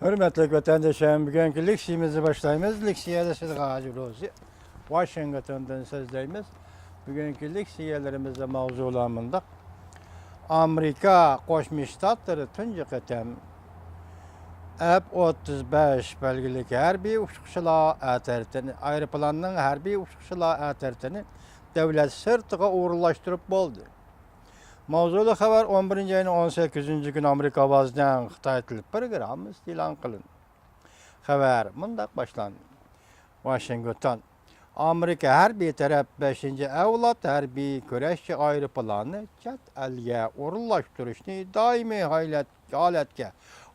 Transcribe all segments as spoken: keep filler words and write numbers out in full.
ھۆرمەتلىك ۋەتەنداشلار، بۈگۈنكى لېكسىيەمىزنى باشلايمىز. لېكسىيەدە سىدىققا ھاجى روزى، ۋاشىنگتوندىن سۆزلەيمىز. بۈگۈنكى لېكسىيەلىرىمىزدە ماۋزۇلار مۇنداق: ئامېرىكا قوشما شتاتلىرى تۇنجى قېتىم ئەپ ئوتتۇز بەش بەلگىلىك ھەربىي ئۇچقۇچىلار ئەترىتىنى، ئايروپىلاننىڭ ھەربىي ئۇچقۇچىلار ئەترىتىنى دۆلەت سىرتىغا ئورۇنلاشتۇرۇپ بولدى. ماۋزۇلۇق خەۋەر ئون بىرىنچى ئاينىڭ ئون سەككىزىنچى كۈنى ئامېرىكا ئاۋازىنىڭ خىتاي تىل پروگراممىسىدا ئېلان قىلىندى. خەۋەر مۇنداق باشلاندى. ۋاشىنگتون. ئامېرىكا ھەربىي تەرەپ بەشىنچى ئەۋلاد ھەربىي كۈرەشچى ئايروپىلاننى چەت ئەلگە ئورۇنلاشتۇرۇشنى دائىمىي ھايلەت-، ھالەتكە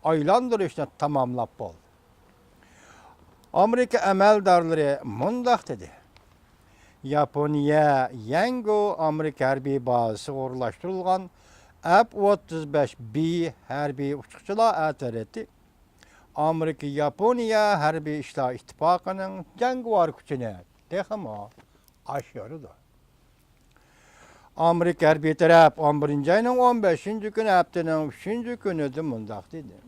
ئايلاندۇرۇشنى تاماملاپ بولدى. ئامېرىكا ئەمەلدارلىرى مۇنداق دېدى: ياپونىيە يەنگو ئامېرىكا ھەربىي بازىسىغا ئورۇنلاشتۇرۇلغان ئەپ ئوتتۇز بەش بى ھەربىي ئۇچقۇچىلار ئەترىتى ئامېرىكا ياپونىيە ھەربىي ئىشلار ئىتتىپاقىنىڭ جەڭگىۋار كۈچىنى تېخىمۇ ئاشۇرىدۇ. ئامېرىكا ھەربىي تەرەپ ئون بىرىنچى ئاينىڭ ئون بەشىنچى كۈنى، ھەپتىنىڭ ئۈچىنچى كۈنىدە مۇنداق دېدى: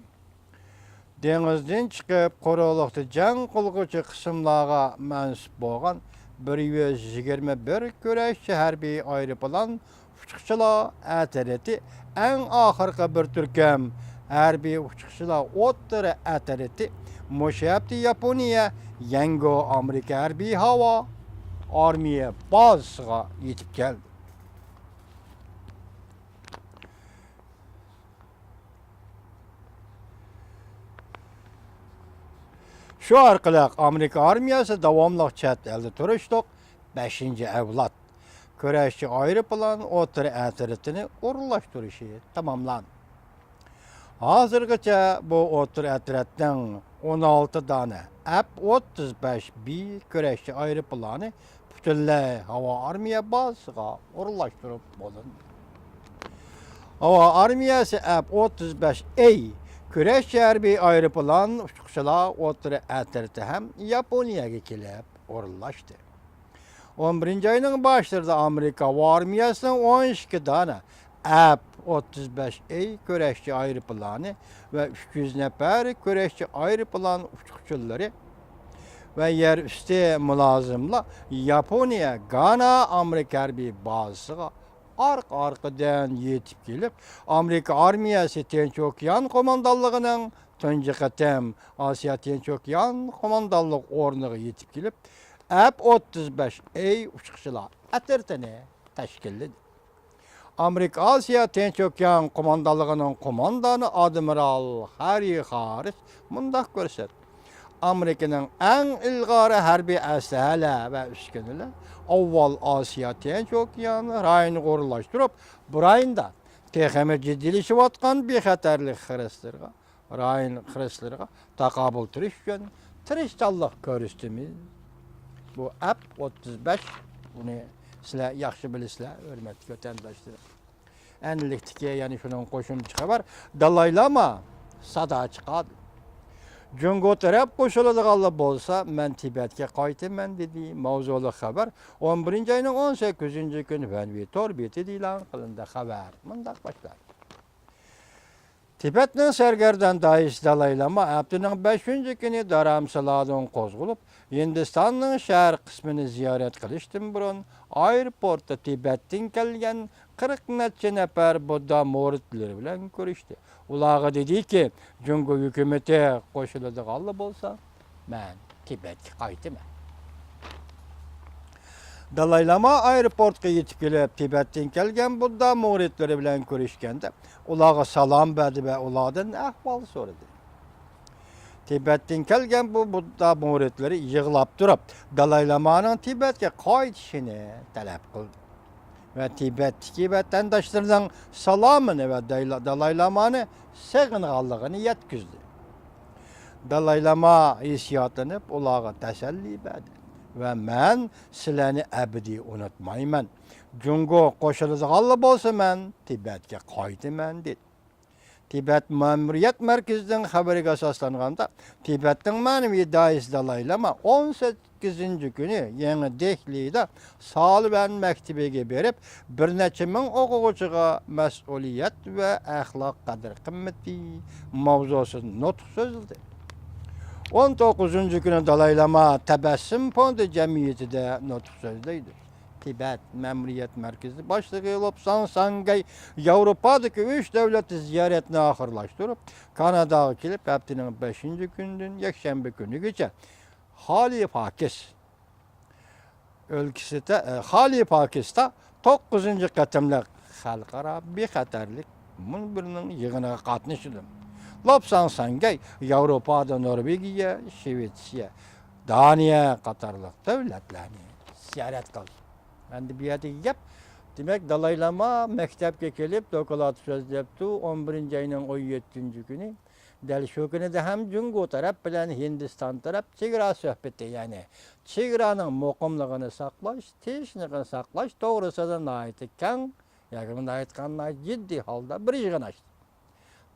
دېڭىزدىن چىقىپ، قۇرۇقلۇقتا جەڭ قىلغۇچى قىسىملارغا مەنسۇپ بولغان بىر يۈز يىگىرمە بىر كۈرەشچى ھەربىي ئايروپىلان ئۇچقۇچىلار ئەترىتى ئەڭ ئاخىرقى بىر تۈركۈم ھەربىي ئۇچقۇچىلار ئوتتۇرا ئەترىتى مۇشۇ ھەپتە ياپونىيە يەنگو ئامېرىكا ھەربىي ھاۋا ئارمىيە بازىسىغا يېتىپ كەلدى. شۇ ئارقىلىق ئامېرىكا ئارمىيەسى داۋاملىق چەت ئەلدە تۇرۇشلۇق بەشىنچى ئەۋلاد كۈرەشچى ئايروپىلان ئوتتۇرا ئەترىتىنى ئورۇنلاشتۇرۇشى تاماملاندى. ھازىرغىچە بۇ ئوتتۇرا ئەترەتنىڭ ئون ئالتە دانە ئەپ ئوتتۇز بەش بى كۈرەشچى ئايروپىلانى پۈتۈنلەي ھاۋا ئارمىيە بازىسىغا ئورۇنلاشتۇرۇپ بولۇندى. ھاۋا ئارمىيەسى ئەپ ئوتتۇز بەش ئەي كۈرەشچى ھەربىي ئايروپىلان ئۇچقۇچىلار ئوتتۇرا ئەترىتى ھەم ياپونىيەگە كېلىپ ئورۇنلاشتى. ئون بىرىنچى ئاينىڭ باشلىرىدا ئامېرىكا ھاۋا ئارمىيەسىنىڭ ئون ئىككى دانە ئەپ ئوتتۇز بەش ئەي كۈرەشچى ئايروپىلانى ۋە ئۈچ يۈز نەپەر كۈرەشچى ئايروپىلان ئۇچقۇچىلىرى ۋە يەر ئۈستى مۇلازىملار ياپونىيە گانا ئامېرىكا ھەربىي بازىسىغا ئارقا-ئارقىدىن يېتىپ كېلىپ، ئامېرىكا ئارمىيەسى تىنچ ئوكيان قوماندانلىقىنىڭ تۇنجى قېتىم ئاسىيا تىنچ ئوكيان قوماندانلىق ئورنىغا يېتىپ كېلىپ، ئەپ ئوتتۇز بەش ئەي ئۇچقۇچىلار ئەترىتىنى تەشكىللىدى. ئامېرىكا ئاسىيا تىنچ ئوكيان قوماندانلىقىنىڭ قوماندانى ئادمىرال خاررى خاررىس مۇنداق كۆرسەتتى: ئامېرىكىنىڭ ئەڭ ئىلغار ھەربىي ئەسلىھەلەر ۋە ئۈسكۈنىلەر ئاۋۋال ئاسىيا تىنچ ئوكيان رايونىغا ئورۇنلاشتۇرۇپ، بۇ رايوندا تېخىمۇ جىددىيلىشىۋاتقان بىخەتەرلىك خىرىسلىرىغا، رايون خىرىسلىرىغا تاقابىل تۇرۇش ئۈچۈن تىرىشچانلىق كۆرسىتىمىز. بۇ ئەپ ئوتتۇز بەش، بۇنى سىلەر ياخشى بىلىسىلەر، ھۆرمەتلىك ۋەتەنداشلىرىم. ئەنىلىكتىكى يەنە شۇنىڭ قوشۇمچە خەۋەر، دالاي لاما سادا چىقاردى. جۇڭگو تەرەپ قوشۇلىدىغانلا بولسا، مەن تىبەتكە قايتىمەن، دېدى. ماۋزۇلۇق خەۋەر ئون بىرىنچى ئاينىڭ ئون سەككىزىنچى كۈنى ۋەنۋى تور بېتىدە ئېلان قىلىندى. خەۋەر مۇنداق باشلاندى. تىبەتنىڭ سەرگەردان داھىيسى دالاي لاما ھەپتىنىڭ بەشىنچى كۈنى دارامسالادىن قوزغىلىپ، ھىندىستاننىڭ شەرق قىسمىنى زىيارەت قىلىشتىن بۇرۇن، ئايروپورتتا تىبەتتىن كەلگەن قىرىق نەچچە نەپەر بۇددا مۇرىتلىرى بىلەن كۆرۈشتى. ئۇلارغا دېدىكى، جۇڭگو ھۆكۈمىتى قوشۇلىدىغانلا بولسا، مەن تىبەتكە قايتىمەن. دالاي لاما ئايروپورتقا يېتىپ كېلىپ، تىبەتتىن كەلگەن بۇددا مۇرىتلىرى بىلەن كۆرۈشكەندە، ئۇلارغا سالام بەردى ۋە ئۇلاردىن ئەھۋال سورىدى. تىبەتتىن كەلگەن بۇ بۇددا مۇرىتلىرى يىغلاپ تۇرۇپ، دالاي لامانىڭ تىبەتكە قايتىشىنى تەلەپ قىلدى ۋە تىبەتتىكى ۋەتەنداشلىرىنىڭ سالامىنى ۋە دايلا-، دالاي لامانى سېغىنغانلىقىنى يەتكۈزدى. دالاي لاما ھېسسىياتلىنىپ، ئۇلارغا تەسەللى بەردى ۋە مەن سىلەرنى ئەبەدىي ئۇنتۇمايمەن. جۇڭگو قوشۇلىدىغانلا بولسا، مەن تىبەتكە قايتىمەن، دېدى. تىبەت مەمۇرىيەت مەركىزىنىڭ خەۋىرىگە ئاساسلانغاندا، تىبەتنىڭ مەنىۋى داھىيسى دالاي لاما ئون سەككىزىنچى كۈنى يېڭى دېھلىدا سالىۋەن مەكتىۋىگە بېرىپ، بىر نەچچە مىڭ ئوقۇغۇچىغا مەسئۇلىيەت ۋە ئەخلاق قەدىر-قىممىتى ماۋزۇسىدا نۇتۇق سۆزلىدى. ئون توققۇزىنچى كۈنى دالاي لاما تەبەسسۇم فوندى جەمئىيىتىدە نۇتۇق سۆزلەيدۇ. تىبەت مەمۇرىيەت مەركىزى باشلىقى لوپساڭ ساڭگەي ياۋروپادىكى ئۈچ دۆلەتتە زىيارەتنى ئاخىرلاشتۇرۇپ، كاناداغا كېلىپ، ھەپتىنىڭ بەشىنچى كۈنىدىن يەكشەنبە كۈنىگىچە خالىي پاكىس ئۆلكىسىدە، ئە، خالىي پاكىستا توققۇزىنچى قېتىملىق خەلقئارا بىخەتەرلىك مۇنبىرىنىڭ يىغىنىغا قاتنىشىدۇ. لوپساڭ ساڭگەي ياۋروپادا نورۋېگىيە، شىۋېتسىيە، دانىيە قاتارلىق دۆلەتلەرنى زىيارەت قىلدى. ئەمدى بۇ يەردىكى گەپ، دېمەك، دالاي لاما مەكتەپكە كېلىپ، دوكلات سۆزلەپتۇ، ئون بىرىنچى ئاينىڭ ئون يەتتىنچى كۈنى. دەل شۇ كۈنىدە ھەم جۇڭگو تەرەپ بىلەن ھىندىستان تەرەپ چېگرا سۆھبىتى، يەنى چېگرانىڭ مۇقىملىقىنى ساقلاش، تىنچلىقنى ساقلاش توغرىسىدا ناھايىتى كەڭ، ياكى مۇنداق ئېيتقاندا، ناھايىتى جىددىي ھالدا بىر يىغىن ئاچتى.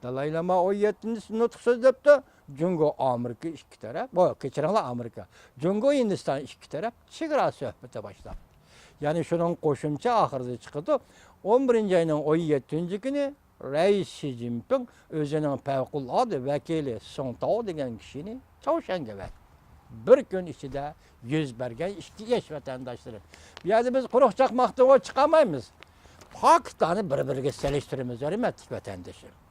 دالاي لاما ئون يەتتىنچى نۇتۇق سۆزلەپتۇ، جۇڭگو ئامېرىكا ئىككى تەرەپ، بۇ، كەچۈرۈڭلار، ئامېرىكا، جۇڭگو ھىندىستان ئىككى تەرەپ چېگرا سۆھبىتى باشلاندى. يەنى شۇنىڭ قوشۇمچە ئاخىرىدا چىقىدۇ، ئون بىرىنچى ئاينىڭ ئون يەتتىنچى كۈنى رەئىس شى جىنپىڭ ئۆزىنىڭ پەۋقۇلئاددە ۋەكىلى سۇڭ تاۋ دېگەن كىشىنى چاۋشيەنگە ئەۋەتتى. بىر كۈن ئىچىدە يۈز بەرگەن ئىككى ئىش، ۋەتەنداشلىرىم. بۇ يەردە بىز قۇرۇق چاقماقتىن چىقالمايمىز. پاكىتلارنى بىر-بىرىگە سېلىشتۇرىمىز، ھۆرمەتلىك ۋەتەندىشىم.